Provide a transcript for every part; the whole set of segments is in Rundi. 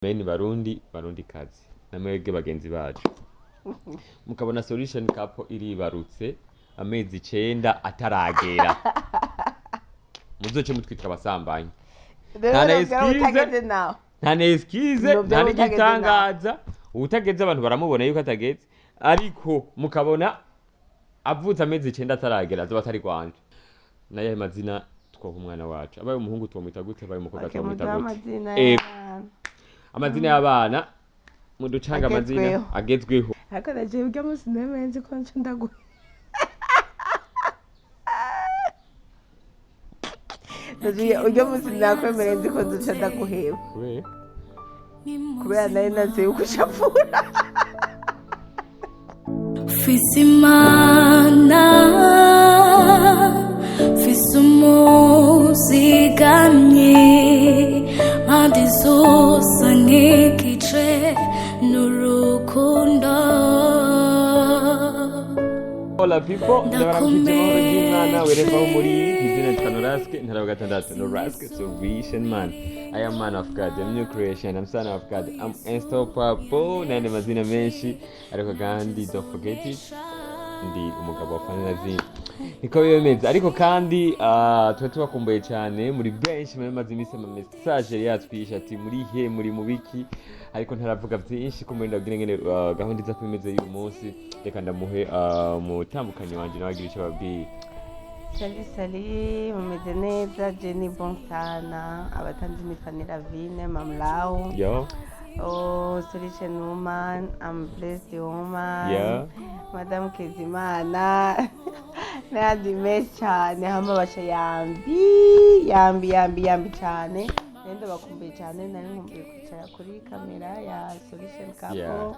Meni Barundi, Barundi kazi namwebwe bagenzi bacu, mukabona Solution Couple iribarutse amezi 9 ataragera, muzoce mutwitira abasambanyi. Rero Nta na byaba excuse. utageze nawe. Nta na excuse. No, nta byaba utageze. N'igitangaza, uwutageze abantu baramubona yuko atageze, ariko mukabona avutse amezi 9 ataragera, azoba atari rwanje. Nayahe mazina twoha umwana wacu? Abaye umuhungu twomwita gute? Abaye umukobwa Okay, twomwita muduhe gute? amazina y'abana. Amazina y'abana, muducanga amazina Agezweho. Agezweho. Ariko nagiye urya munsi nemeye nzi ko nce ndaguha. Nagiye urya munsi nakwemereye nzi ko nzica ndaguheba. Kubera? Kubera nari nazi yuko ushapfura. Mfise Imana, mfise umuzigamyi, mpande zose nk'igice n'urukundo. Hola people, ndabaramukije, amahoro y'Imana wereva aho muri. Ndakomeje. Izina nitwa Noraske, ntara wa gatandatu, Noraske Solution Man. I am man of God, I'm new creation, I'm son of God, I'm unstoppable, n'ayandi mazina menshi, ariko kandi don't forget it, ndi umugabo wa Fanny Lavine. Niko biba bimeze, ariko kandi tuba tubakumbuye cyane muri benshi, muri maze iminsi ama message yari yatwishe ati muri he, muri mu biki, ariko ntaravuga byinshi ko muri ndabwira ngene gahunda iza kuba imeze y'uyu munsi. Reka ndamuhe umutambukanyi wanje nawe agira icyo ababwiye. Salut salut, mumeze neza? Jenny Bonsana, abatanzi ni Fanny Lavine, Mamlau. Yo. Oh, Solution Woman, I'm blessed woman. Madame Kezimana n'ayandi menshi cyane, hamwe abasha yambi yambi yambi yambi cyane. Nari ndabakumbuye cyane, nari nkumbuye kwicara kuri kamera ya Solution Couple.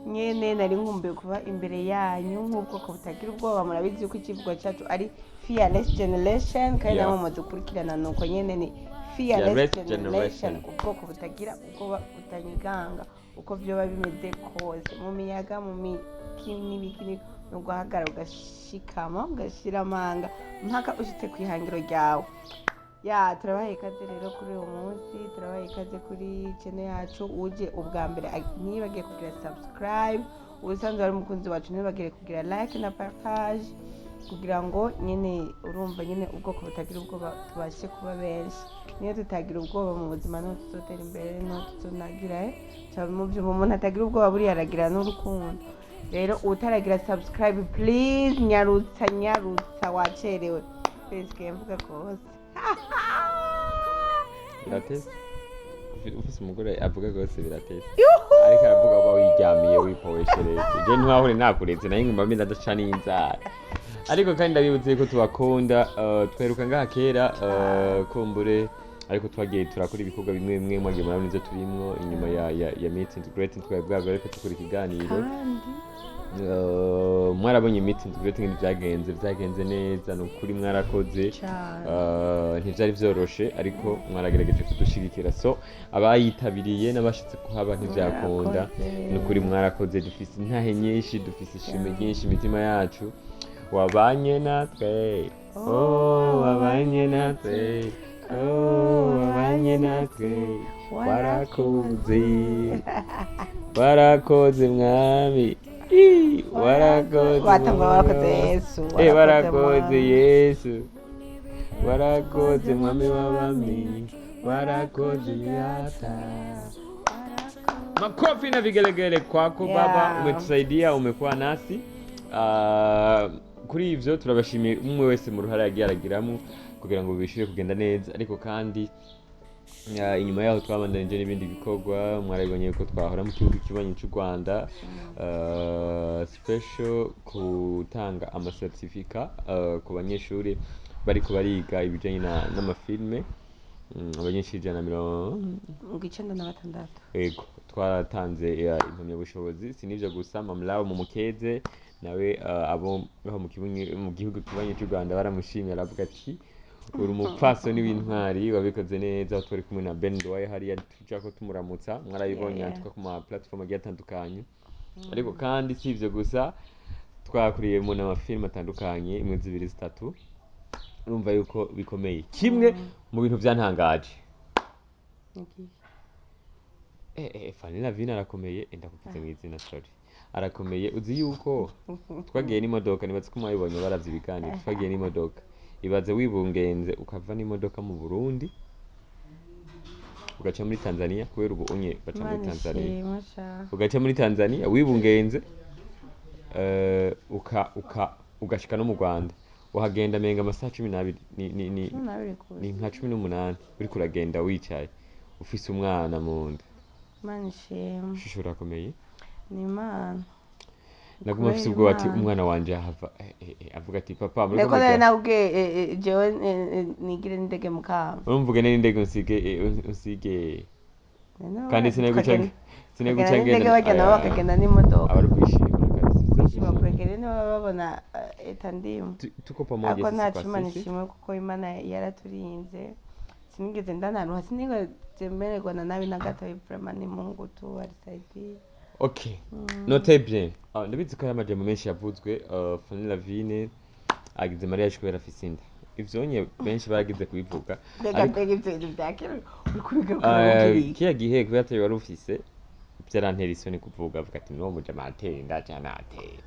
Nyene nari nkumbuye kuba imbere yanyu nk'ubwoko butagira ubwoba. Murabizi yuko ikivugo cyacu ari fearless generation, kandi namwe mudukurikirana nuko nyene ni fearless Fearless generation, generation. Ubwoko butagira ubwoba, butanyiganga uko vyoba bimeze kose, mu miyaga, mu miki n'ibiki, ni uguhagarara ugashikama, ugashira amanga mpaka ushitse ku ihangiro ryawe. Ya, turabaha ikaze rero kuri uyu munsi, turabaha ikaze kuri channel yacu. Uje ubwa mbere ntibagiye kugira subscribe, ubusanzwe ari umukunzi wacu ntibagire kugira like na partage, kugira ngo nyine urumva nyine ubwoko butagira ubwoba tubashe kuba benshi. Niyo tutagira ubwoba mu buzima, niho tuzotera imbere, niho tuzonagira mu byuma. Umuntu atagira ubwoba buriya aragira n'urukundo. Rero utaragira subscribe, please nyarutsa nyarutsa, wacerewe. Bisigaye mvuga kose. Biratese. Ufise umugore avuga rwose biratese, ariko aravuga uba wiryamiye wipoweshereje. Je ntiwahure nakuretse nayo ngumva mbe ndadaca n'inzara, ariko kandi ndabibutse yuko tubakunda. Tweruka ngaha kera, kumbure, ariko twagiye turakora ibikorwa bimwe bimwe, mwagiye murabona ivyo turimwo inyuma ya meet and greet, twari bwabwo ariko dukora ikiganiro. Kandi Mwarabonye meet and greet ingene vyagenze neza, ni ukuri mwarakoze. Cyane. Ntivyari vyoroshe, ariko mwaragerageje kudushigikira, so abayitabiriye n'abashitse kuhaba ntivyakunda. Mwarakoze. Ni ukuri mwarakoze, dufise intahe nyinshi, dufise ishimwe ryinshi imitima yacu. Wabanye natwe, oh, wabanye natwe, oh, wabanye natwe, warakoze, warakoze mwami. Ii, warakoze. Watangura warakoze Yesu. Eh, warakoze. Mwami. Yesu warakoze, mwami w'abami warakoze, yata makofi na vigelegele kwako. Baba, umetusaidia, umekuwa nasi. Kuri ivyo turabashimiye umwe wese mu ruhare yagiye aragiramo kugira ngo bishire kugenda neza, ariko kandi inyuma yaho twabandanije n'ibindi bikorwa. Mwarabibonye yuko twahora mu gihugu kibanyi cy'u Rwanda, special gutanga amacertificat ku banyeshuri bariko bariga ibijanye n'amafilme, abanyeshuri 160 96. Ego, twaratanze impamyabushobozi. Si n'ivyo gusa, Mamlawo mu mukeze nawe, abo ngaho mu gihugu kibanyi cy'u Rwanda baramushimye, aravuga ati uri umupfasoni w'intwari, wabikoze neza. Twari kumwe na Ben Ndoye hariya tuja ko tumuramutsa, mwarabibonye. Tuka ku ma platform agiye atandukanye, ariko kandi si ivyo gusa, twakuriyemo n'amafilime atandukanye, imwe, zibiri, zitatu, urumva yuko bikomeye. Kimwe mu bintu vyantangaje Igihe. Fanny Lavine arakomeye. Ndakuvuze mu izina, sorry. Arakomeye. Uzi yuko twagiye n'imodoka? Nibaze ko mwabibonye, baravye ibiganiro. Twagiye n'imodoka. Ibaze wibungenze, ukava n'imodoka mu Burundi, ugaca muri Tanzania, kubera ubu unye baca muri Imana Tanzania. ishimwe sha. Ugaca muri Tanzania wibungenze, uka uka ugashika no mu Rwanda, uhagenda menga amasaha 12 ni 12 gusa. Ni nka 18 uriko uragenda wicaye ufise umwana mu nda. Imana ishimwe. Shusho, urakomeye. Ni Imana. Naguma mfise Kubera ubwoba ati Imana. umwana wanje ahava avuga ati: "Papa, muri Niko nari nakubwiye, jewe nigire n'indege mukama. Urumva ugende n'indege, unsige unsige kandi sinari Tukagenda guca n'indege, ngenda. bagenda nabo bakagenda n'imodoka. Aba ari kwishima kabisa. Kwishima kwegere niba babona eta ndimu. Tuko pamoja. Ariko Sisi ntaco kwa Imana sisi. ishimwe, kuko Imana yaraturinze. Sinigeze ndanaruha, sinigeze mererwa na nabi na gato. Vraiment ni Mungu tu alisaidia. Okay, notez bien. Ah, ndabizi ko hari amajambo menshi yavuzwe. Fanny Lavine agize mariage kubera afise inda. Ivyo nye benshi baragize kubivuga. Mbega Ariko mbega ivyo bintu vya kera uri kubigaruka ubwira? Kiya gihe kubera atari wari ufise, byarantera isoni kuvuga, avuga ati: "N'uwo mujama ateye inda canke ateye."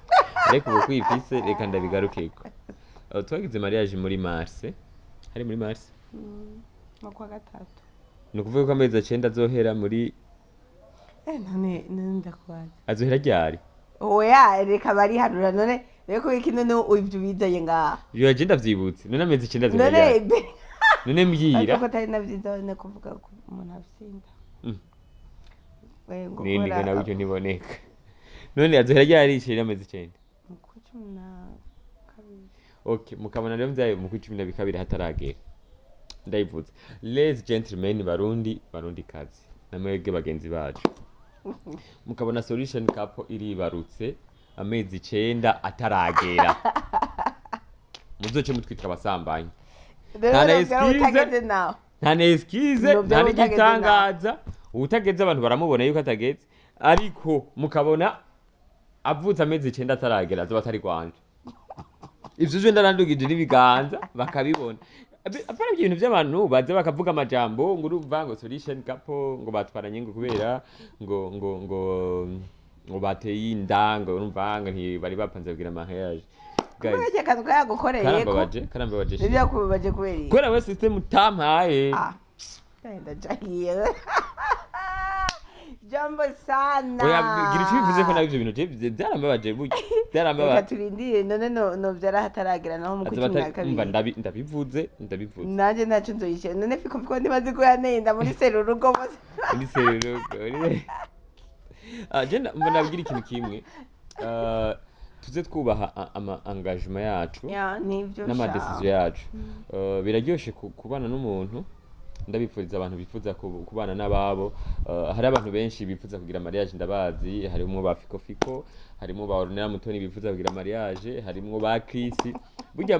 Ariko ubu kwifise, reka ndabigarukeko. Twagize mariage muri mars, hari muri mars. Mu kwa gatatu. Ni ukuvuga ko amezi 9 azohera muri None ndakubaza. Azohera ryari? Oya, reka bariharura. None rero kubera iki none ivyo ubizanye ngaha? Yo, je ndavyibutse. None amezi 9 azohera None ryari? None mbwira. Ariko atari na vyiza none kuvuga ko umuntu afise inda. Ngo Nindi kubera nawe icyo ntiboneka. None azohera ryari icenda, amezi 9? Mu kwa 12. Okay, mukabona rero mvyaye mu kwa 12 hataragera. Ndayivuze. Les gentlemen, Barundi, Barundi kazi, namwebwe bagenzi bacu, mukabona Solution Couple iribarutse amezi 9 ataragera, muzoce mutwitira abasambanyi. Rero Nta na byaba excuse. utageze nawe. Nta na excuse. No, Nta byaba utageze. n'igitangaza. Utageze abantu baramubona yuko atageze, ariko mukabona avutse amezi 9 ataragera, azoba atari rwanje. Ivyo vyo ndarandugije n'ibiganza bakabibona. Apana ibyo bintu by'abantu baza bakavuga amajambo ngo urumva ngo Solution Couple ngo batwaranye ngo kubera ngo bateye inda, ngo urumva ngo ntibari bapanze kugira mariage. Guys, Kubera iki akantu kayagukoreye ko? Karambabaje, karambabaje. Nivyo yakubabaje kubera iki? Kubera we system utampaye. Ah, ndajahiye. Jambo sana. Oya, gira icyo bivuze ko nabyo ibintu je byarambabaje burya. Reka Byarambabaje. turindire. None no novyara hataragera naho mu kwa Azoba cumi na atari- umva, kabiri. Ndabivuze, ndabivuze. Nanje ntaco nzoyishira. None fiko fiko ntibazi ko yanteye inda muri serurugo bose. Muri serurugo. Ah, je mbona nabwira ikintu kimwe. Ah, tuze twubaha ama engagement yacu Ya, nivyo. n'ama décision yacu. Biraryoshe kubana n'umuntu. Ndabifuriza abantu bifuza kubana n'ababo. Hari abantu benshi bifuza kugira mariage, ndabazi. Harimwo ba Fiko Fiko, harimwo ba Ornella Mutoni bifuza kugira mariage, harimwo ba Chris. Burya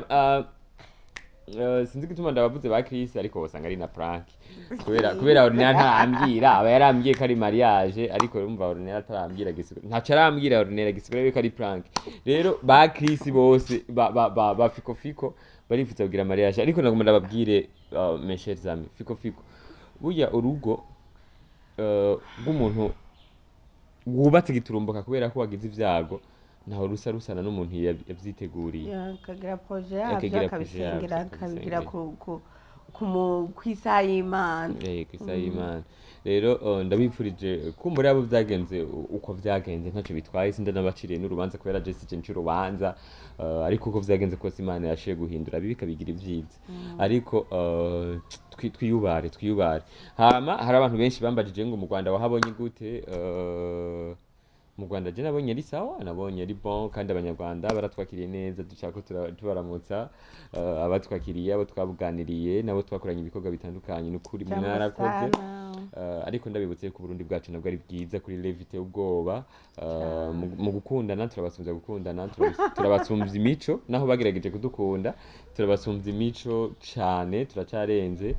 sinzi gituma ndabavuze ba Chris, ariko usanga ari na prank, kubera Ornella ntarambwira. Aba yarambwiye ko ari mariage, ariko urumva Ornella atarambwira gisigura, ntaco arambwira Ornella gisigura yuko ari prank. Rero ba Chris bose, ba Fiko Fiko barifuza kugira mariage, ariko nagomba ndababwire, mes chers amis Fiko Fiko, burya urugo rw'umuntu wubatse giturumbuka kubera ko wagize ivyago, ntaho rusa rusana n'umuntu yavyiteguriye. Ya, akagira projet yabyo. Akagira projet yabyo, akabisengera, akabigira akabisengera. Ku isaha y'Imana. Ku isaha y'Imana. Rero ndabifurije kumbura abo byagenze uko vyagenze, ntacyo bitwaye. Sindanabaciriye n'urubanza kubera je sije nca urubanza. Ariko uko vyagenze kose, Imana yashoboye guhindura bibi ikabigira ivyiza. Ariko twiyubare, twiyubare. Hama hari abantu benshi bambajije ngo mu Rwanda wahabonye gute? Mu Rwanda je nabonye ari sawa, nabonye ari bon, kandi Abanyarwanda baratwakiriye neza. Dushaka ko tubaramutsa, abatwakiriye, abo twabuganiriye nabo twakoranye ibikorwa bitandukanye. Ni ukuri Jambo mwarakoze. sana. Ariko ndabibutse yuko Uburundi bwacu nabwo ari bwiza kuri levite ubwoba. Mu gukundana turabasumbya, gukundana turabasumbya imico. Naho bagerageje kudukunda, turabasumbya imico cane, turacarenze.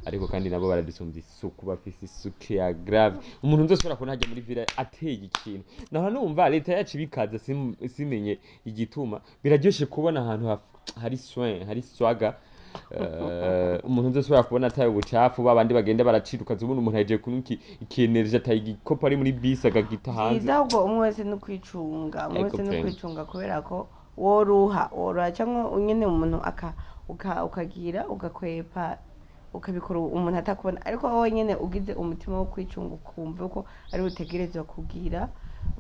Ariko kandi nabo baradusumbya isuku, bafise isuku ya grave. Umuntu nzoshobora kubona hajya muri villa ateye ikintu, naho numva leta yacu ibikaza, simenye igituma. Biraryoshe kubona ahantu hari soin, hari swaga. Umuntu uzosubira kubona ataye ubucafu, babandi bagenda baraciruka, zubona umuntu ahejeje kunywa ikinereje, ataye igikopo ari muri bisi akagita hanze. Byiza ahubwo umwe wese no kwicunga, umwe Ego wese no pe. kwicunga, kubera ko woruha, woroha cyangwa nyine umuntu ukagira ugakwepa, ukabikora umuntu atakubona, ariko wowe nyine ugize umutima wo kwicunga, ukumva ko ari butegerezwa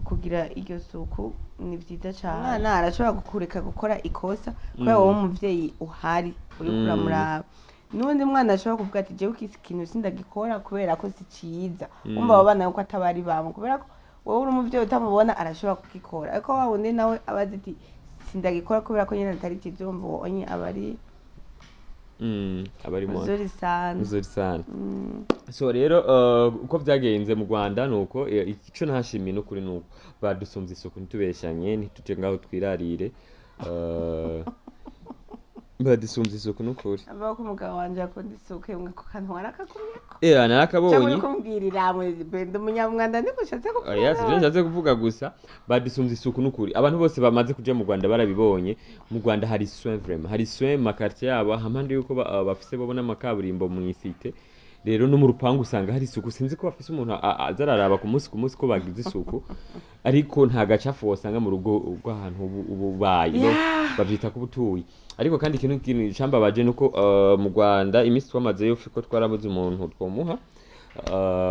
kugira iryo suku, ni byiza cyane. Umwana arashobora kukureka gukora ikosa kubera wowe umuvyeyi uhari uriko uramuraba. N'undi mwana ashobora kuvuga ati: "Jewe iki kintu sindagikora kubera ko si ciza." Wumva abo bana yuko atabari bamwe, kubera ko wowe uri umuvyeyi utamubona, arashobora kugikora, ariko wa wundi nawe aba azi ati: "Sindagikora kubera ko nyine atari ciza." Urumva uwo onye aba ari Aba ari muzuri sana. Mzuri sana. So rero uko vyagenze mu Rwanda nuko ico ntashimiye n'ukuri nuko badusumvye isuku. Ntitubeshanye, ntituje ngaho twirarire, badusumvye isuku n'ukuri. Avuga ko umugabo wanje akunda isuku, yumva ko kantu warakakumyeko Eh, narakabonye. Cyangwa uri kumbwirira benda umunyamwanda, niko ushatse kuvuga? Oya, sivyo nshatse kuvuga, gusa badusumvye isuku n'ukuri. Abantu bose bamaze kuja mu Rwanda barabibonye. Mu Rwanda hari soin, vraiment hari soin mu ma quartier yabo, hampande yuko bafise babona amakaburimbo mw'isite. Rero no mu rupangu usanga hari isuku. Sinzi ko bafise umuntu aza araraba ku munsi ku munsi ko bagize isuku, ariko nta gacafu wosanga mu rugo rw'ahantu ubu ubaye. Bavyita ko ubutuye. Ariko kandi ikintu cambabaje nuko mu Rwanda iminsi twamazeyo ko twarabuze umuntu twomuha.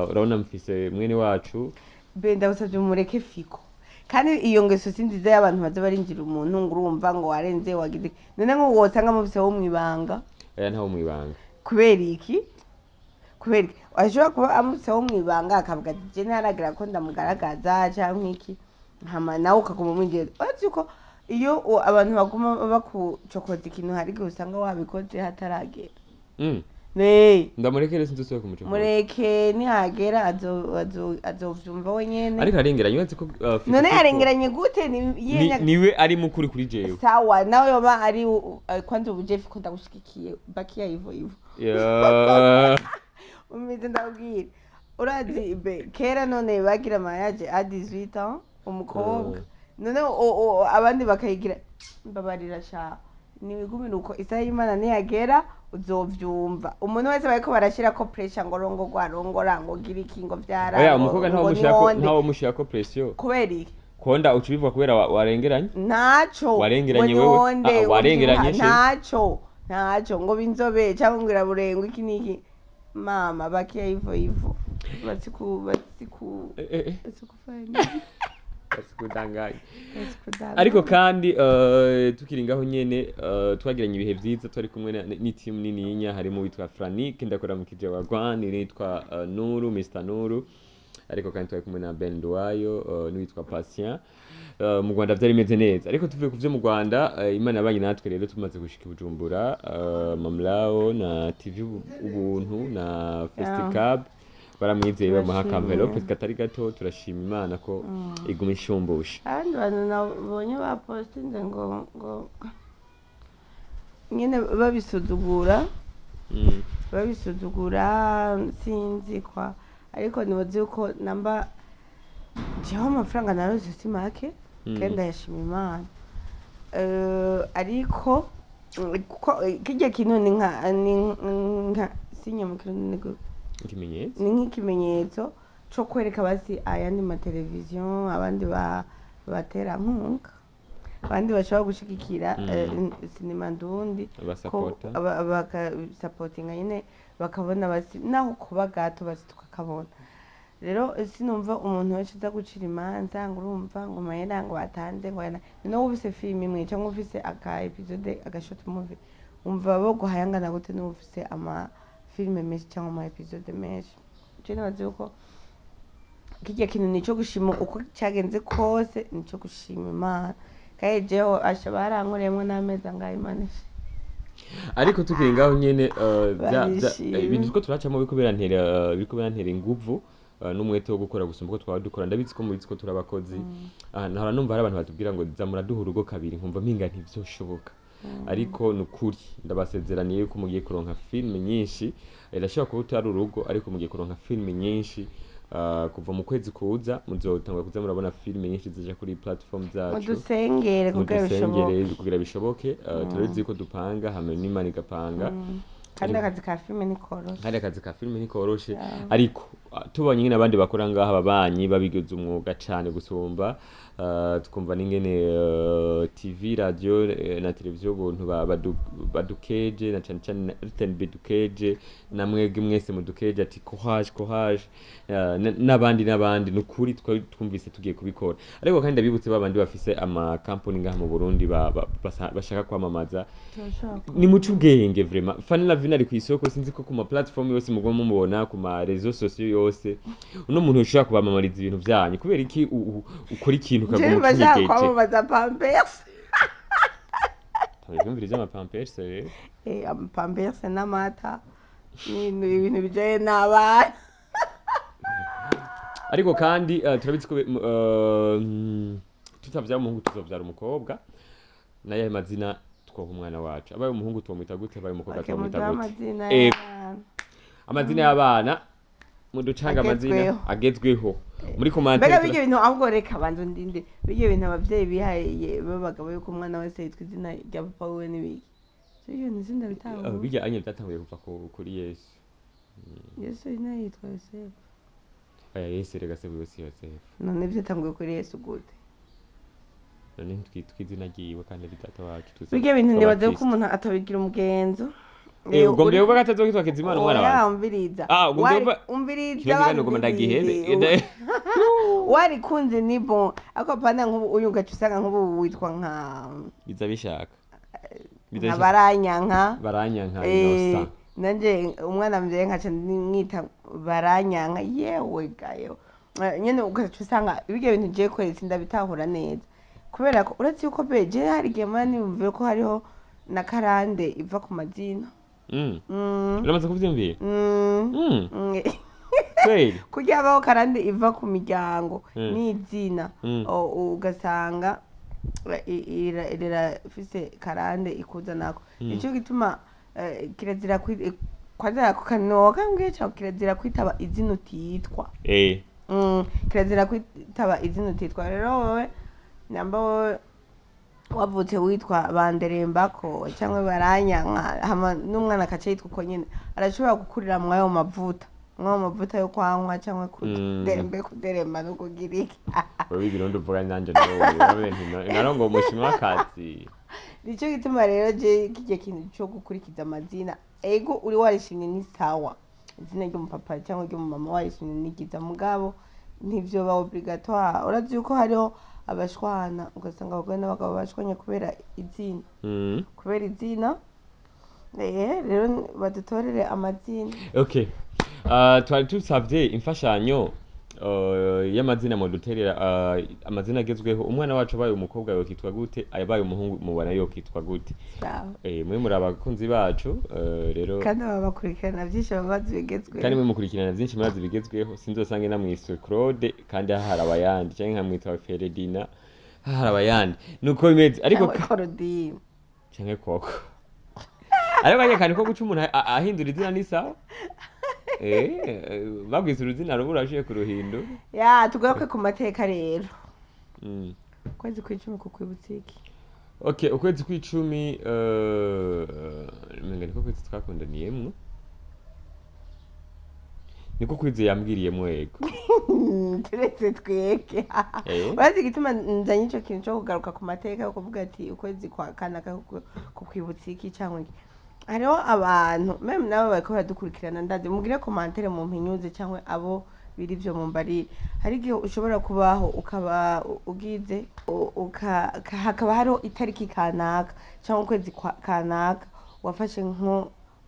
Urabona mfise mwene wacu. Benda usabye umureke Fiko. Kandi iyo ngeso si nziza y'abantu baza barinjira umuntu ngo urumva ngo warenze, wagize none ngo wosanga mufise wo mwibanga. Oya, ntawo mwibanga. Kubera iki? Kubera iki? Ashobora kuba amufise wo mwibanga, akavuga ati: "Je ntaragira ko ndamugaragaza," canke iki, hama nawe ukaguma umwinjira. Uretse ko iyo abantu baguma bakucokoza ikintu, hari igihe usanga wabikoze hataragera. Ne. Ndamurekere, sinzosubira kumucokoza. Mureke, nihagera azovyumva wenyene. Ariko arengeranye, uretse ko Fiko None Fiko yarengeranye gute? Niwe ari mukuri kuri jewe. Sawa, nawe yoba ari kwanza ubu Jeff ko ndagushigikiye, bakia hivyo hivyo. Umeze ndabwira, urazi be kera none bagira mariage à 18 ans umukobwa, none abandi bakayigira. Mbabarira sha, niwigumire uko, isaha y'Imana niyagera uzovyumva. Umuntu wese bariko barashirako pressure ngo rongorwa, rongora, ngo gira iki, ngo vyara, Oya, umukobwa ngo ntawe mushirako niyonde. Ntawe mushirako pression. Kubera iki? Konda uca ubivuga kubera warengeranye. Ntaco. Warengeranye ngo wewe. niyonde, Ah, ngo warengeranye vyibuha, she. Ntaco, ntaco, ngo binzobe cyangwa ngo iraburengwa iki n'iki. Mama, bakia hivyo hivyo, basiku basiku Eh, eh, eh, basikufanya. Basikudanganya. Basikudanganya. Ariko kandi tukiri ngaho nyene, twagiranye ibihe vyiza, twari kumwe n'itimu nininya, harimo uwitwa Franik, ndakora mu kije wa Rwanda, nitwa Nuru, Mr Nuru, ariko kandi twari kumwe na Ben Duayo, n'uwitwa Patient. Mu Rwanda vyari bimeze neza. Ariko tuvuye ku vyo mu Rwanda, Imana yabanye natwe. Rero tumaze gushika i Bujumbura, Mamlao na TV Ubuntu na Festicab baramwizeye, bamuha Turashimye. enveloppe katari gato. Turashima Imana ko iguma ishumbusha. Abandi bantu nabonye bapostinze ngo nyine babisuzugura, babisuzugura, sinzi kwa, ariko nibazi yuko namba jewe amafaranga narose si make, kandi ndayashima Imana. Ariko kuko kirya kintu ni nka sinya mu Kirundi ni Ikimenyetso. Ni nk'ikimenyetso co kwereka basi ayandi mateleviziyo, abandi baterankunga, abandi bashobora gushigikira sinema ndundi ko Abasapota. Bakasapotinga nyine, bakabona basi naho kuba gato, basi tukakabona. Rero sinumva umuntu wese uza gucira imanza ngo urumva ngo mahera ngo batanze ngo aya, noneho ufise filime imwe cyangwa ufise aka episode, aga short movie, umva boguhayangana gute n'uba ufise ama filime menshi cyangwa ama episode menshi? Je nibaza yuko kirya kintu nico gushima, uko cyagenze kose nico gushima Imana. Kandi jewe asha barankoreyemwo n'amezi angahe, Imana ishe. Ariko tukiri ngaho nyene, Barishimye. ibintu two turacamo biriko birantera inguvu n'umwete wo gukora gusumba uko twaba dukora. Ndabizi ko mubizi ko turi abakozi. Ah, nahora numva hari abantu batubwira ngo za muraduha urugo kabiri, nkumva mpinga ntivyoshoboka. Ariko ni ukuri, ndabasezeraniye yuko mugiye kuronka filime nyinshi. Irashobora kuba utari urugo, ariko mugiye kuronka filime nyinshi. Kuva mu kwezi kuza muzotangura kuza murabona filime nyinshi zija kuri platform zacu. Mudusengere kugira bishoboke. Mudusengere kugira bishoboke. Turabizi ko dupanga hamwe n'Imana igapanga. Kandi akazi ka filime ntikoroshe. Kandi akazi ka filime ntikoroshe, ariko tubonye nyine abandi bakora ngaha, ababanyi babigize umwuga cane gusumba, twumva n'ingene TV, radio na televiziyo ubuntu badukeje, na cane cane na RTNB dukeje, na mwebwe mwese mudukeje, ati courage, courage, n'abandi n'abandi. Ni ukuri twari twumvise tugiye kubikora, ariko kandi ndabibutse babandi bafise amakampani ngaha mu Burundi bashaka kwamamaza, ni muco ubwenge vraiment. Fanny Lavine ari kw'isoko, sinzi ko ku ma platform yose muguma mumubona, ku ma réseaux sociaux yose. Uno muntu ushobora kubamamariza ibintu vyanyu, kubera iki ukora ikintu Jewe ukaguma bashaka ukinyegeje? kwamamaza Pampers. Twumviriza ama Pampers rero. Pampers n'amata n'ibintu bijanye n'abana. Ariko kandi turabizi ko tutavyara umuhungu tuzovyara umukobwa. Nayahe mazina twoha umwana wacu? Abaye umuhungu twomwita gute? Abaye umukobwa Okay, twomwita muduhe gute? amazina y'abana. Amazina y'abana, muducanga amazina Agezweho. agezweho muri commentaire. Mbega bijya bintu, ahubwo reka banza undinde, bijya bintu abavyeyi bihaye b'abagabo yuko umwana wese yitwa izina rya papa wiwe n'ibiki, ivyo bintu sindabitahura. Bijya anye byatanguye kuva kuri Yesu. Yesu nawe yitwa Yosefu. Aya Yesu rega se wiwe si Yosefu? None vyatanguye kuri Yesu gute? None ntitwitwa izina ryiwe kandi ari data wacu tuzi Bijya bintu nibaza yuko tw'abakristo. umuntu atabigira umugenzo. Ubwo mbere ubwo atazokitwa Kezimana umwana Oya, wawe? umviriza. Ah, ubwo Umviriza. Kino kiganiro ngoma ndagihebe. Warikunze ni bon, ariko pana nk'ubu uyu ugaca usanga nk'ubu witwa nka Biza bishaka. Biza nka bishaka. Baranyanka. Baranyanka. Innocent. Nanje umwana mvye nkaca mwita Baranyanka, yewe gayo. Nyene ugaca usanga ibyo bintu je kwezi ndabitahura neza, kubera ko uretse yuko beje hari igihe mba niyumviye ko hariho na karande iva ku mazina. Uramaze kuvyumvira? Mm. Kweli? Kugira habaho karande iva ku miryango n'izina, ugasanga rirafise karande ikuzanako. Nico gituma kirazira kwanza ako kanoga mbwiye cyangwa kirazira kwitaba izina utitwa. Kirazira kwitaba izina utitwa. Rero wowe namba wowe wavutse witwa Banderembako cyangwa Baranyanka, hama n'umwana akaca yitwa uko nyene, arashobora gukurira mw'ayo mavuta, mw'ayo mavuta yo kwanywa cyangwa kuderembe, kuderemba no kugira iki. Wewe ibirundi uvuga nanje nawe narongo umushinwakazi. Nicyo gituma rero je kijya kintu cyo gukurikiza amazina, ego uri warishimye ni sawa, izina ry'umupapa cyangwa ry'umumama warishimye ni ryiza, mugabo ntivyoba obligatoire. Urazi yuko hariho abashwana, ugasanga abagore n'abagabo bashwanye kubera izina. Kubera izina. Rero badutorere amazina. Okay. Twari tusavye imfashanyo y'amazina muduterera, amazina agezweho. Umwana wacu abaye umukobwa yokitwa gute? Abaye umuhungu mubona yokitwa gute? Sawa. Mwe muri abakunzi bacu, rero kandi baba bakurikirana byinshi, baba bazi bigezweho. Kandi mwe mukurikirana byinshi, murazi bigezweho. Sinzosange namwiswe Claude kandi hahari abayandi, canke nkamwitwa Feredina hahari abayandi. Nuko bimeze, ariko Cyangwa Korodine. Canke koko, ariko kanya kantu ko guca umuntu ahindura izina ni sawa. Bagwise uruzina ruba urashiye kuruhindura. Ya, tugaruke ku mateka rero. Ukwezi kw'icumi kukwibutsa iki? Okay, ukwezi kw'icumi, umenga niko kwezi twakundaniyemwo, niko kwezi yambwiriyemwo yego. Turetse tweke. Urazi igituma nzanye ico kintu co kugaruka ku mateka yo kuvuga ati ukwezi kwa kanaka kukwibutsa iki cyangwa iki? Hariho abantu même nabo bariko baradukurikirana, ndazi mugire commentaire mu mpinyuze cyangwa abo biri ivyo mumbarire. Hari igihe ushobora kubaho ukaba ugize hakaba hariho itariki kanaka cyangwa ukwezi kwa kanaka wafashe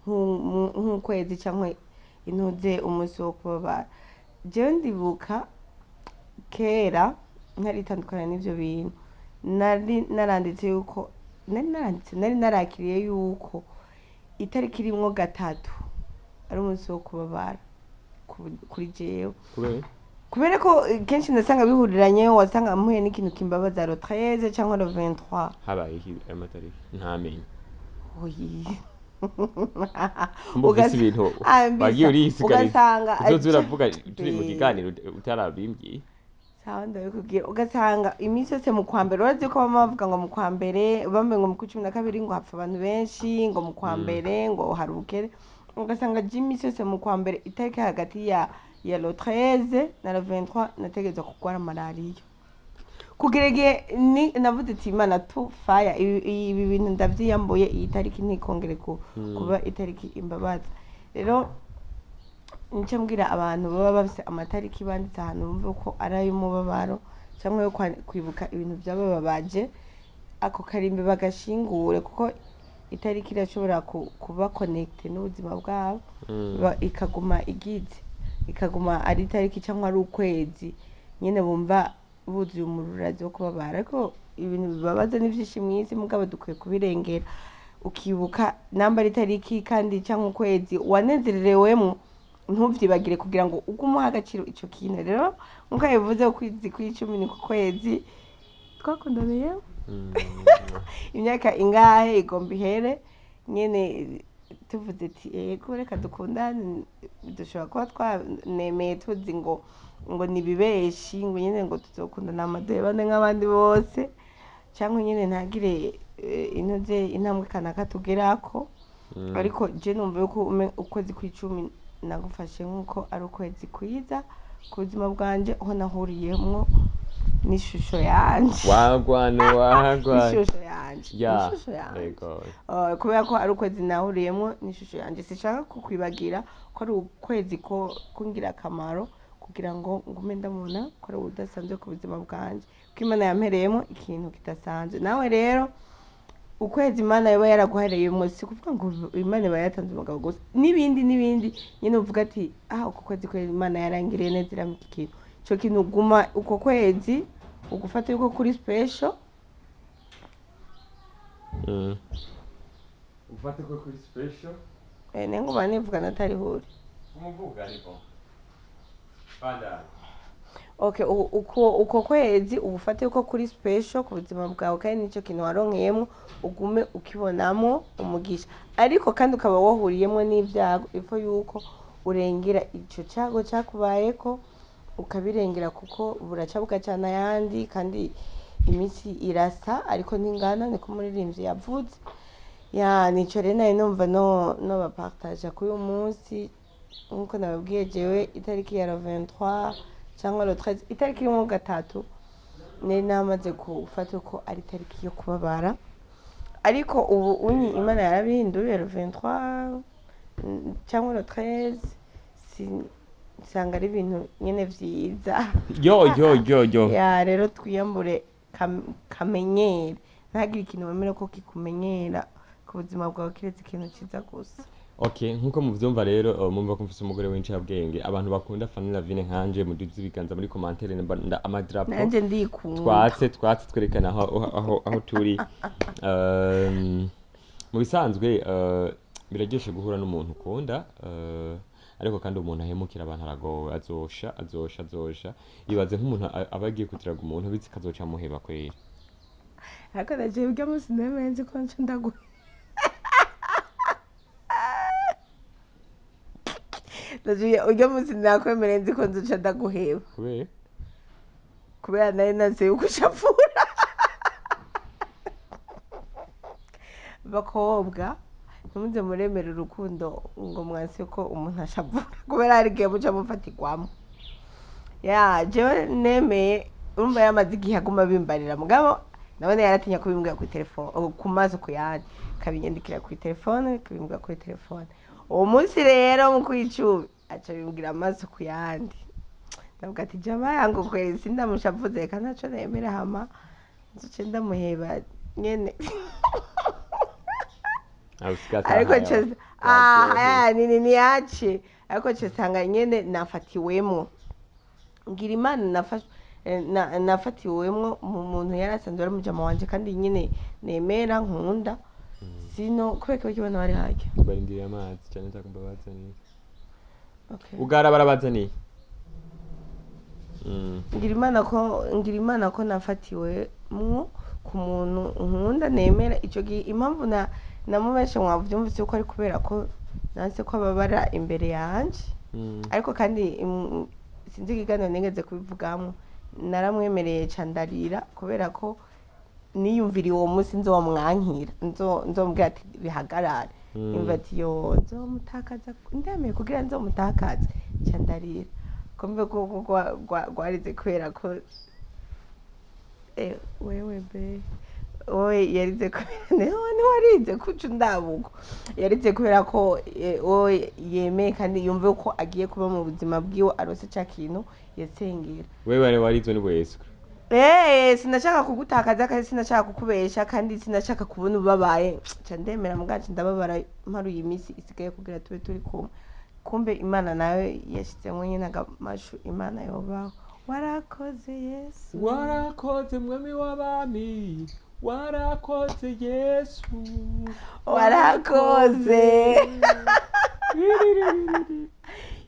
nk'ukwezi cyangwa intuze umunsi wo kubabara. Jewe ndibuka kera ntaritandukana n'ivyo bintu, nari naranditse yuko nari naranditse, nari narakiriye yuko itariki irimwo 3 ari umunsi wo kubabara kuri jewe. Kubera? Kubera ko kenshi nasanga bihuriranye, wasanga mpuye n'ikintu kimbabaza le 13 cyangwa le 23. Habaye iki ayo matariki ntamenye? Oyi. Kumva ufise ibintu Ah, mbisa. wagiye uriyisigariza Ugasanga uzoza uravuga turi mu Eh. kiganiro utarabimbwiye. Sawa, ndabikubwira. Ugasanga iminsi yose mu kwa mbere, urazi ko bama bavuga ngo mu kwa mbere, bamwe ngo mu kwa 12 ngo hapfa abantu benshi, ngo mu kwa mbere ngo hari ubukene. Ugasanga je iminsi yose mu kwa mbere, itariki hagati ya le 13 na le 23, nategerezwa kurwara malariya. Kugira igihe ni navuze ati: "Imana tu faya ibi bintu ndavyiyambuye, iyi tariki ntikongere kuba itariki imbabaza." Rero nicyo mbwira abantu baba bafise amatariki banditse ahantu bumva ko ari ay'umubabaro cyangwa yo kwibuka ibintu byabababaje, ako karimbi bagashingure, kuko itariki irashobora kuba connecté n'ubuzima bwabo, ikaguma igize, ikaguma ari itariki cyangwa ari ukwezi nyine bumva buzuye umururazi wo kubabara. Ariko ibintu bibabaza ni byinshi mu isi, mugabo dukwiye kubirengera, ukibuka namba ari itariki kandi cyangwa ukwezi wanezererewemo, ntuvyibagire, kugira ngo ugume uha agaciro ico kintu. Rero nkuko yabivuze, ukwezi kw'icumi ni ku kwezi twakundaniye imyaka ingahe igomba ihere nyene tuvuze ati: "Ego, reka dukundane." Dushobora kuba twanemeye tuzi ngo ni bibeshi, ngo nyene ngo tuzokundana amaduhebane nk'abandi bose, cyangwa nyene ntagire inoze intambwe kanaka tugerako. Ariko je numva yuko ukwezi kw'icumi nagufashe nk'uko ari ukwezi kwiza ku buzima bwanje, aho nahuriyemwo n'ishusho yanje. Wagwan, wagwan. N'ishusho yanje. Ya. N'ishusho yanje. Yego. Kubera ko ari ukwezi nahuriyemwo n'ishusho yanje, sinshaka kukwibagira ko ari ukwezi ko kungira akamaro, kugira ngo ngume ndabona ko ari udasanzwe ku buzima bwanje, ko Imana yampereyemo ikintu kidasanzwe. Nawe rero ukwezi Imana yoba yaraguhereyemo, si kuvuga ngo Imana iba yatanze umugabo gusa, n'ibindi n'ibindi nyine, uvuga ati: "Ah, uku kwezi kwezi Imana yarangiriye neza, irampa iki kintu." Ico kintu uguma uko kwezi ugufata yuko kuri special. Ufate ko kuri special. Nengo nivuga natari hure. Umuvuga ariko bandana. Okay, uko kwezi ugufate yuko kuri special ku buzima bwawe, kandi nicyo kintu waronkeyemo ugume ukibonamo umugisha. Ariko kandi ukaba wahuriyemo n'ibyago, ifo yuko urengera ico cyago cyakubayeko, ukabirengera, kuko buraca bugacana ayandi, kandi iminsi irasa ariko ntingana, niko umuririmbyi yavuze. Ya, nico rero nari numva no bapartaja kuri uyu munsi. Nkuko nababwiye, jewe itariki ya le 23 cyangwa le 13, itariki y'umwe gatatu, nari namaze gufata ko ari itariki yo kubabara. Ariko ubu unyi Imana yarabihinduye, le 23 cyangwa le 13 nsanga ari ibintu nyene vyiza. Yo yo yo yo. Ya, rero twiyambure kamenyere, ntagire ikintu wemera ko kikumenyera ku buzima bwawe kiretse ikintu ciza gusa. Okay, nkuko muvyumva rero, mumva ko mfise umugore w'incabwenge. Abantu bakunda Fanny Lavine nkanje, muduze ibiganza muri commentaire amadrapo. Nanje ndikunda. Twatse twerekana aho turi. Mu bisanzwe biraryoshe guhura n'umuntu ukunda, ariko kandi umuntu ahemukira abantu aragowe, azosha, azosha, azosha. Ibaze nk'umuntu aba agiye kutiraga umuntu bitse kazoca amuheba kweri. Ariko naje urya munsi nemeye nzi ko nca ndagu naje urya munsi nakwemereye nzi ko nzoca ndaguheba. Kubera? Kubera nari nazi yuko ushapfura. Bakobwa, ntimuze muremera urukundo ngo mwanse ko umuntu ashavura, kubera hari igihe muca mufatirwamo. Ya, jewe nemeye, urumva yamaze igihe aguma bimbarira, mugabo nabone yaratinya kubimbwira kuri telefone ku maso ku yandi, kabinyandikira kuri telefone, kabimbwira kuri telefone. Uwo munsi rero mu kwicumi aca bimbwira amaso ku yandi. Ndavuga ati: "Jama yangu kweli sindamushavuze, reka ntaco nemera, hama nzoce ndamuheba nyene." Ariko ah nini niyace, ariko ce sanga nyene nafatiwemwo, ngira Imana nafatiwemwo mu muntu yari asanzwe ari mujama wanje, kandi nyene nemera nkunda. Sino kubera ko kibona bari harya. Barindiriye amazi cyane, ntakumva bazaniye. Okay. Ugara barabazaniye. Ngira Imana ko nafatiwemwo ku muntu nkunda nemera. Ico gihe impamvu na Namubeshe mwavyumvise yuko ari kubera ko nanse ko ababara imbere yanje. Ariko kandi sinzi ikiganiro nigeze kubivugamwo, naramwemereye ca ndarira kubera ko niyumviriye uwo munsi nzomwankira, nzomubwira ati bihagarare. Imva ati yo nzomutakaza, ndemeye kugira nzomutakaze, ca ndarira kumbe ko rwarize kubera ko wewe be wowe yarize kubera ntiwarize kuca undabuko, yarize kubera ko wowe yemeye kandi yumve ko agiye kuba mu buzima bwiwe arose ca kintu yasengera. Wewe wari warizwe n'ubweswe. Sinashaka kugutakaza kandi sinashaka kukubesha kandi sinashaka kubona ubabaye, ca ndemera mugacu ndababara mparuye iminsi isigaye kugira tube turi kumwe. Kumbe Imana nayo yashizemwo nyene agamashu, Imana yobaho. Warakoze Yesu, warakoze mwami w'abami, warakoze Yesu, warakoze.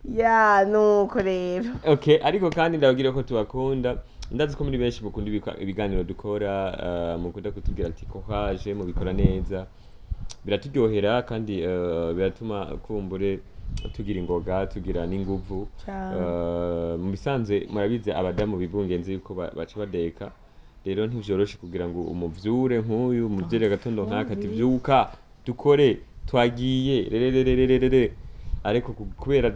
Ya nuko rero. Okay, ariko kandi ndababwira ko tubakunda, ndazi ko muri benshi mukunda ibiganiro dukora, mukunda kutubwira ati courage, mubikora neza, biraturyohera kandi biratuma kumbure tugira ingoga, tugira n'inguvu. Cane. Mu bisanzwe murabizi abadamu bibungenze yuko baca badeka, rero ntivyoroshe kugira ngo umuvyure nk'uyu umuvyure gatondo nk'aka ati vyuka dukore twagiye rererererere, ariko kubera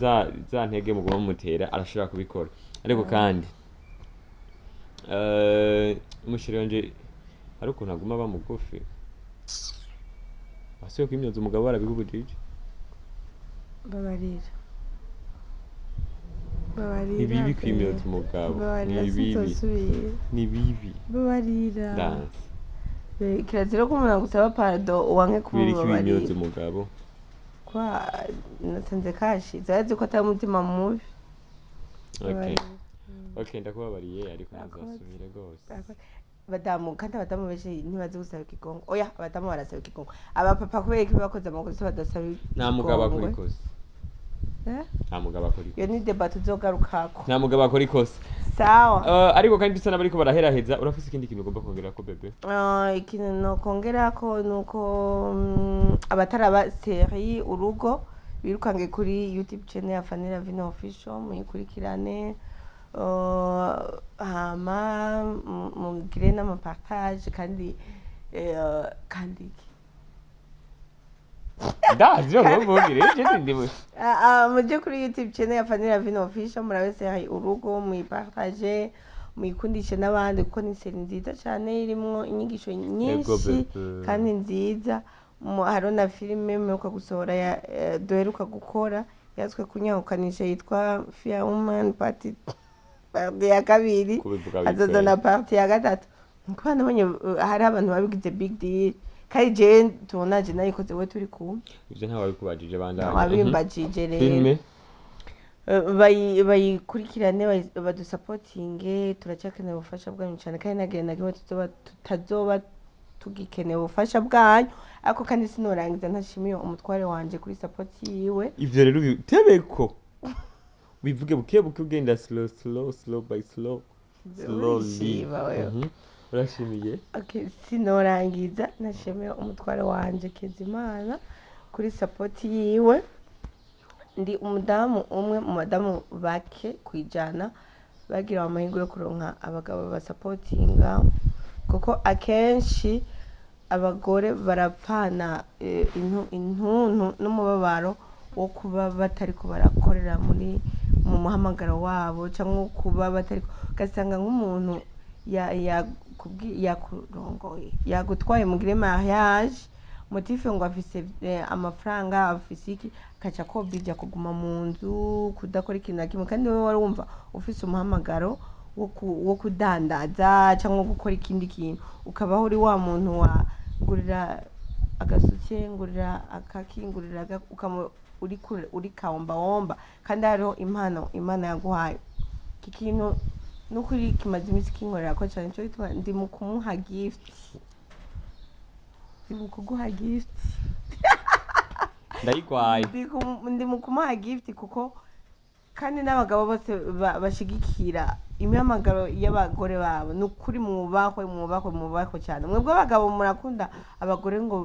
za ntege muguma mumutera arashobora kubikora. Ariko kandi umusheri wanje hari ukuntu aguma aba mugufi, asubiye kwimyoza umugabo warabikubujije. Babarira, babarira. Ni bibi kwimyoza umugabo. Babarira. Ni bibi. Sinzosubira. Ni bibi. Babarira. Danse. Kirazira ko umuntu agusaba pardon wanke Kubera iki wimyoza kumubabarira. umugabo? Kwa nasanze kashize arazi ko atari umutima mubi. Okay. Babarira. Okay, ndakubabariye ariko Urakoze. ntuzasubire rwose. Badamu kandi abadamu benshi ntibazi gusaba ikigongo. Oya, abadamu barasaba ikigongo, abapapa kubera ko bakoze amakosa badasaba Nta mugabo akora ikigongwe. ikosa. Eh? Nta mugabo akora Iyo ikosa. ni débat tuzogarukako. Nta mugabo akora ikosa. Sawa. Ariko kandi dusa n'abariko baraheraheza, urafise ikindi kintu ugomba kongera ko bébé? Ikintu nokongerako nuko abataraba série Urugo birukange kuri YouTube channel ya Fanny Lavine Official muyikurikirane, hama mugire n'amapartage kandi kandi iki? Ndazi ngo mvugire je ndi Muje kuri YouTube channel ya Fanny Lavine Official murabe série Urugo, muyipartage, muyikundishe n'abandi kuko ni série nziza cyane irimwo inyigisho nyinshi Bébé. kandi nziza. Hariho na filime mperuka gusohora duheruka gukora yatswe kunyahukanisha yitwa Fear Woman partie ya kabiri. Kubivuga Hazoza na bikwiye. partie ya gatatu kuko nabonye hari abantu babigize big deal kandi jewe tubonaje nayikoze we turi kumwe. Ivyo ntawe wabikubajije, bandanye. Wabimbajije rero. Filme. Bayikurikirane, badusapotinge, turacyakeneye ubufasha bwanyu cyane kandi ntagihe na kimwe tutazoba tugikeneye ubufasha bwanyu. Ariko kandi sinorangiza ntashimiye umutware wanje kuri support yiwe. Ivyo rero tebeko bivuge buke buke, ugenda slow slow, slow by slow, slowly. Urishima wewe. Urashimiye. Okay, sinorangiza ntashimiye umutware wanje Kezimana kuri support yiwe. Ndi umudamu umwe mu badamu bake kwijana bagira amahirwe yo kuronka abagabo basapotinga, kuko akenshi abagore barapfana intuntu n'umubabaro wo kuba batariko barakorera muri mu muhamagaro wabo cyangwa kuba batari, ugasanga nk'umuntu yakurongoye, yagutwaye mugire mariage, motif ngo afise amafaranga, afise iki, akaca akobija kuguma mu nzu kudakora ikintu na kimwe, kandi wowe wari wumva ufise umuhamagaro wo kudandaza cyangwa gukora ikindi kintu, ukabaho uri wa muntu wa ngurira agasuke, ngurira akaki, ngurira ukama uri kure, uri kawombawomba, kandi hariho impano Imana yaguhaye. Iki kintu n'ukuri kimaze iminsi kinkorera ko cyane, cyo gituma ndi mu kumuha gift, ndi mu kuguha gift. Ndayigwaye. Ndi mu kumuha gift kuko Kandi n'abagabo bose bashigikira imihamagaro y'abagore babo, ni ukuri mwubahwe, mwubahwe, mwubahwe cyane. Mwebwe abagabo murakunda abagore ngo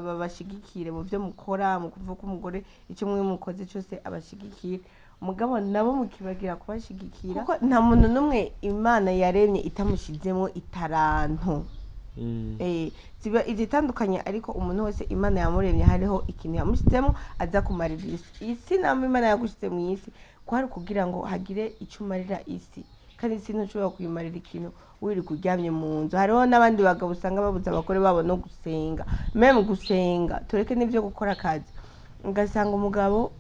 babashigikire mu byo mukora, mu kuvuga ko umugore icyo mwe mukoze cyose abashigikire, mugabo nabo mukibagira kubashigikira, kuko nta muntu n'umwe Imana yaremye itamushizemo itaranto. Ziba izitandukanye, ariko umuntu wese Imana yamuremye hariho ikintu yamushyizemo aza kumarira isi. Isi namo Imana yagushyize mu isi kwari kugira ngo hagire icyo umarira isi, kandi isi ntushobora kuyimarira ikintu wirirwa uryamye mu nzu. Hariho n'abandi bagabo usanga babuza abagore babo no gusenga, même gusenga, tureke n'ibyo gukora akazi. Ugasanga umugabo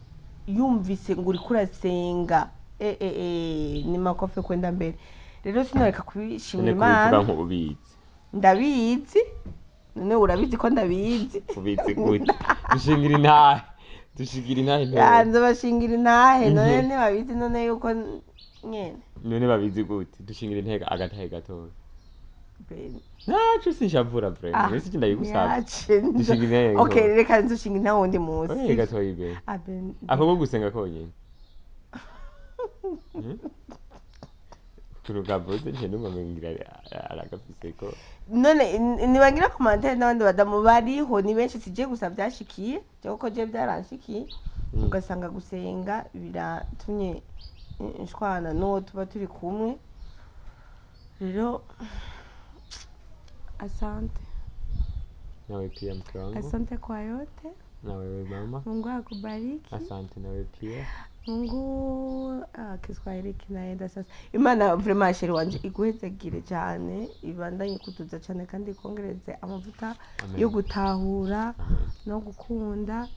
yumvise ngo uriko urasenga, ni makofe kwenda mbere. Rero sinoreka kubishimira None kubivuga Imana. nk'ubizi? Ndabizi. None urabizi ko ndabizi? Ubizi gute? Dushingira intahe, dushingira intahe ntoya. Nzobashingira intahe. None ntibabizi none yuko nyene? None babizi gute? Dushingira intahe, agatahe gatoya. Ben. Ntaco, sinshavura vraiment. Ese ndabigusabye. Nyace Dushinga intahe. Okay, reka nzoshinga intahe wundi munsi. Oya, gatoya be. Ah, Ben. Ako ko gusenga konyene turukavuze nje numva ngira aragafise ko. None nibagira commentaire n'abandi badamu bariho, ni benshi, sije gusa byashikiye, cyangwa ko je byaranshikiye. Ugasanga gusenga biratumye nshwana n'uwo tuba turi kumwe. Rero asante. Nawe pia, mke wangu. Asante kwa yote. Na wewe, mama. Mungu akubariki. Asante nawe pia. Mungu, ah, Kiswahili kinaenda sasa. Imana vraiment, chéri wanje, iguhezagire cyane, ibandanye kutuza cyane kandi ikongereze amavuta Amen. yo gutahura Amen. no gukunda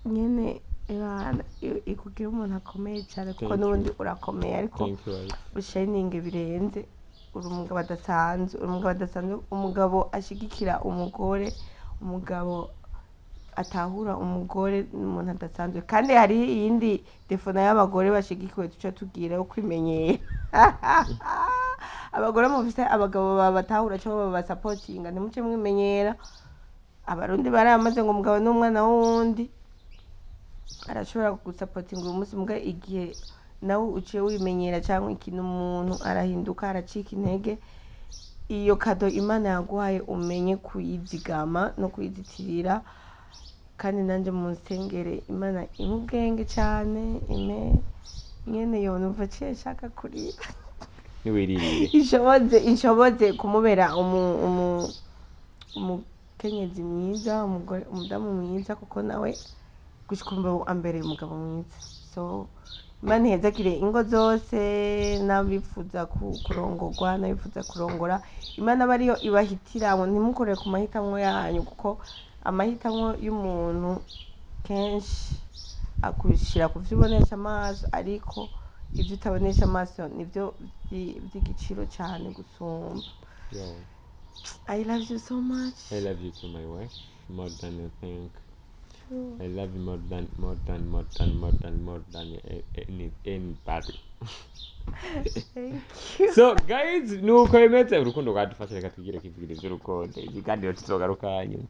nyene. Imana ikugira umuntu akomeye cyane, kuko Thank you. n'ubundi urakomeye, ariko Thank you, wife. ushininge birenze. Uri umugabo adasanzwe, uri umugabo adasanzwe, umugabo ashigikira umugore, umugabo atahura umugore, ni umuntu adasanzwe. Kandi hari iyindi défaut nayo y'abagore bashigikiwe tuca tugira, yo kwimenyera. Abagore mufise abagabo babatahura cyangwa babasapotinga, ntimuce mwimenyera. Abarundi baramaze ngo umugabo n'umwana w'uwundi. Arashobora kugusapotinga uyu munsi, muga igihe nawe uciye wimenyera cyangwa ikintu, umuntu arahinduka, aracika intege. Iyo cadeau Imana yaguhaye umenye kuyizigama no kuyizitirira. Kandi nanjye munsengere, Imana impe ubwenge cyane, ime nyene yo numva aciye nshaka kurira. Niwiririre. Inshoboze kumubera umukenyezi mwiza, umugore, umudamu mwiza, kuko nawe gushika ubu ambereye umugabo mwiza. So Imana ihezagire ingo zose n'abifuza kurongorwa n'abifuza kurongora. Imana aba ariyo ibahitiramwo, ntimukore ku mahitamwo yanyu, kuko amahitamwo y'umuntu kenshi akushira ku vyo ubonesha amaso, ariko ibyo utabonesha amaso nibyo vy'igiciro cyane gusumba. Yo. I love you so much. I love you too, my wife, more than you think. I love you more than, more than, more than, more than, more than anybody. Thank you. So guys, nuko bimeze, urukundo rwadufashe. Reka tugire kivugire iby'urukundo, ibiganiro tuzogaruka hanyuma.